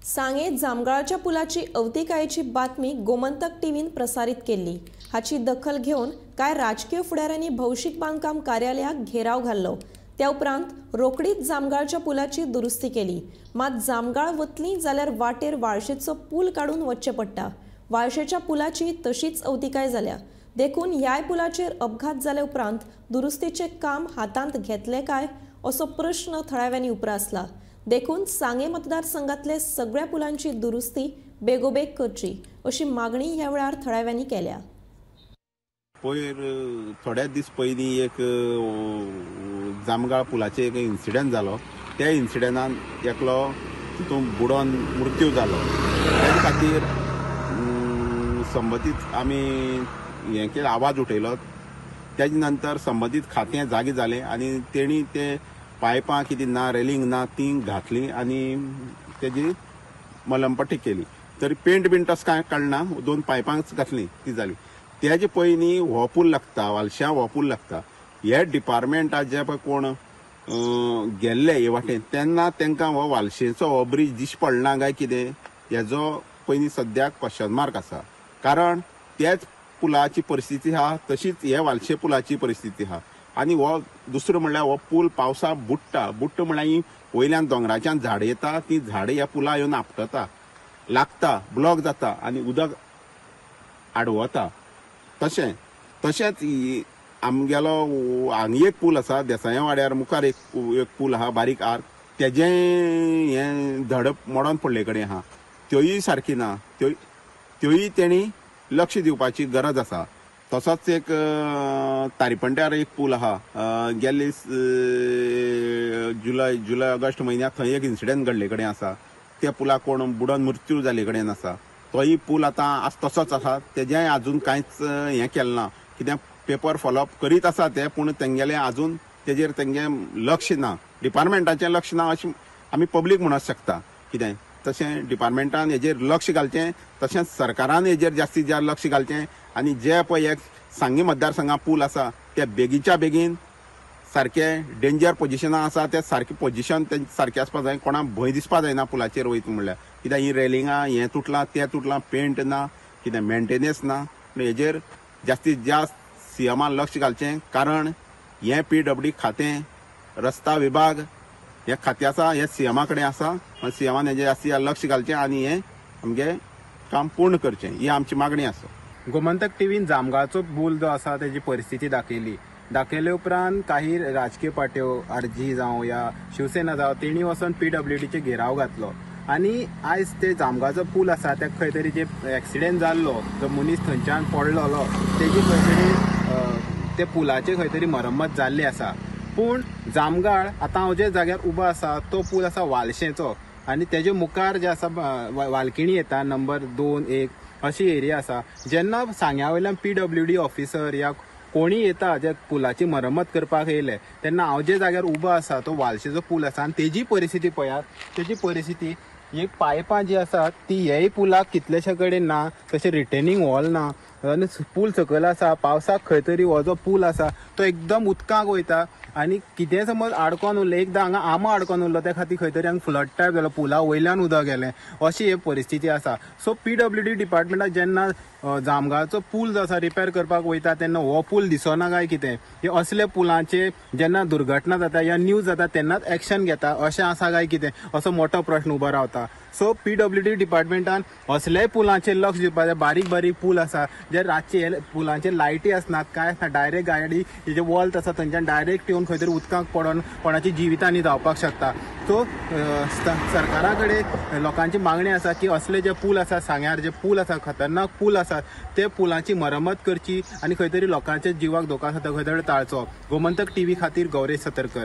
सांगे जामगाळच्या पुलाची अवतिकायेची बातमी गोमंतक टीव्हीन प्रसारीत केल्ली. हाची दखल घेवन कांय राजकीय फुडाऱ्यांनी भौशीक बांदकाम कार्यालयाक घेराव घाल्लो. त्या उपरांत रोखडीच जामगाळच्या पुलाची दुरुस्ती केली. मात जामगाळ वतली जाल्यार वाटेर वाळशेचो पूल काडून वचचें पडटा. वाळशेच्या पुलाची तशीच अवतिकाय जाल्या. देखून ह्याय पुलाचेर अपघात जाले उपरांत दुरुस्तीचें काम हातांत घेतलें काय असो प्रश्न थळाव्यांनी उप्रासला. देखून सांगे मतदारसंघातले सगळ्या पुलांची दुरुस्ती बेगोबेग करची अशी मागणी ह्या वेळार थळाव्यांनी केल्या. पयर थोड्या दीस पयलीं एक जामगाळ पुलाचेर एक इन्सिडंट जालो. त्या इन्सिडंटान एकलो तितून बुडोन मृत्यू जालो. त्या खातीर संबंदीत आमी हें केलें, आवाज उठयलो. तेजे नंतर संबंदीत खातें जागे जालें आनी तेणी ते पायपां कितें ना, रेलिंग ना, ती घातली आनी तेजी मलमपट्टी केली. तरी पेंट बीन तसो कांय काडना, दोन पायपांच घातली, ती जाली. तेजे पयलीं हो पूल लागता, वालशां हो पूल लागता. हे डिपार्टमेंटा जे पळय कोण गेल्ले हे वाटेन तेन्ना तांकां हो वालशेचो हो ब्रीज दिश्टी पडना काय कितें हेजो पयलीं सद्याक क्वेश्चन मार्क आसा. कारण त्याच पुलाची परिस्थिती आहा तशीच हे वालशे पुलाची परिस्थिती आहा. आनी हो दुसरो म्हणल्यार हो पूल पावसा बुडटा. बुडटा म्हणल्यार ही वयल्यान दोंगराच्यान झाडां येता, ती झाडां ह्या पुला येवन आपटता, लागता, ब्लॉक जाता आनी उदक आडवता. तशें तशेंच आमगेलो हांगा एक पूल आसा देसाया वाड्यार मुखार एक पूल आहा बारीक आर्क, तेजें हें धडप मोडोन पडले कडेन आहा, त्योय सारकी ना, त्योय तेणी लक्ष दिवपाची गरज आसा. तसोच एक तारीपंट्यार एक पूल आहा, गेल्ले जुलय ऑगस्ट म्हयन्याक थंय एक इन्सिडंट घडले कडेन आसा. त्या पुलाक कोण बुडोन मृत्यू जाल्ले कडेन आसा. तोय पूल आतां आज तसोच आसा, तेजेंय आजून कांयच हें केलें ना. कितें पेपर फॉलोअप करीत आसा ते, पूण तेंगेलें आजून तेजेर तेंगे लक्ष ना, डिपार्टमेंटाचें लक्ष ना अशें आमी पब्लीक म्हणूंक शकता. कितें तशें डिपार्टमेंटान हेजेर लक्ष घालचें, तशेंच सरकारान हेजेर जास्तीत जास्त लक्ष घालचें आनी जे पळय एक सांगे मतदारसंघात पूल आसा ते बेगीच्या बेगीन सारके डेंजर पोजिशनां आसा, ते सारकें पोजिशन तेंचें सारकें आसपा जाय, कोणाक भंय दिसपा जायना पुलाचेर वयता म्हणल्यार. कित्याक ही रेलिंगां हें तुटलां तें तुटलां, पेंट ना, कितें मेंटेनन्स ना. हेजेर जास्तीत जास्त सीएमान लक्ष घालचें. कारण हें पीडब्ल्यूडी खातें, रस्ता विभाग हें खातें आसा, हें सीएमा कडेन आसा. सीएमान हेजेर जास्तीत जास्त लक्ष घालचें आनी हें आमगें काम पूर्ण करचें, ही आमची मागणी आसा. गोमंतक टीव्हीन जामगाळचो पूल जो आसा तेजी परिस्थिती दाखयली. दाखयले उपरांत काही राजकीय पार्ट्यो आरजी जावं या शिवसेना जावं तेणी वचून पीडब्ल्यूडीचेर घेराव घातलो आनी आयज ते जामगाळचो पूल आसा त्या खंय तरी जे एक्सिडेंट जाल्लो, जो मनीस थंयच्यान पडलेलो, तेजी खंय तरी ते पुलाचे खंय तरी मरम्मत जाल्ली आसा. पूण जामगाळ आतां हांव जे जाग्यार उबो आसा तो पूल आसा वालशेचो आनी तेजे मुखार जे आसा वालकिणी येता, नंबर 2 1 अशी एरिया आसा. जेन्ना सांग्या वयल्यान पीडब्ल्यूडी ऑफिसर या कोणी येता जे पुलाची मरम्मत करपाक येयले तेन्ना हांव जे जाग्यार उबो आसा तो वालशेचो पूल आसा आनी तेजी परिस्थिती पळयात. तेजी परिस्थिती ही पायपां जी आसात ती हेय पुलाक कितलेशे कडेन ना, तशें रिटेनिंग वॉल ना आनी पूल सकयल आसा. पावसाक खंय तरी हो जो पूल आसा तो एकदम उदकाक वयता आनी कितें समज आडकोन उरलें, एकदां हांगा आंबो आडकोन उरलो, त्या खातीर खंय तरी हांगा फ्लड टायप जालो, पुला वयल्यान उदक गेलें, अशी ही परिस्थिती आसा. सो पीडब्ल्यूडी डिपार्टमेंटाक जेन्ना जामगाळचो पूल जो आसा रिपेर करपाक वयता तेन्ना हो पूल दिसना काय कितें, हे असले पुलांचे जेन्ना दुर्घटना जाता या न्यूज जाता तेन्नाच एक्शन घेता अशें आसा काय कितें, असो मोठो प्रश्न उबो रावता. सो पीडब्ल्यूडी डिपार्टमेंटान असल्याय पुलांचेर लक्ष दिवपाक जाय. बारीक बारीक पूल आसा जे रातचे पुलांचेर लायटी आसनात, कांय आसना, डायरेक्ट गाडी जे वॉल्त आसा थंयच्यान डायरेक्ट येवन खंय तरी उदकाक पडोन कोणाची जिवितांनी जावपाक शकता. सो सरकारा कडेन लोकांची मागणी आसा की असले जे पूल आसा सांग्यार जे पूल आसा, खतरनाक पूल आसा, ते पुलांची मरम्मत करची आनी खंय तरी लोकांच्या जिवाक धोको आसा तो खंय तरी टाळचो. गोमंतक टीव्ही खातीर गौरेश सतरकर.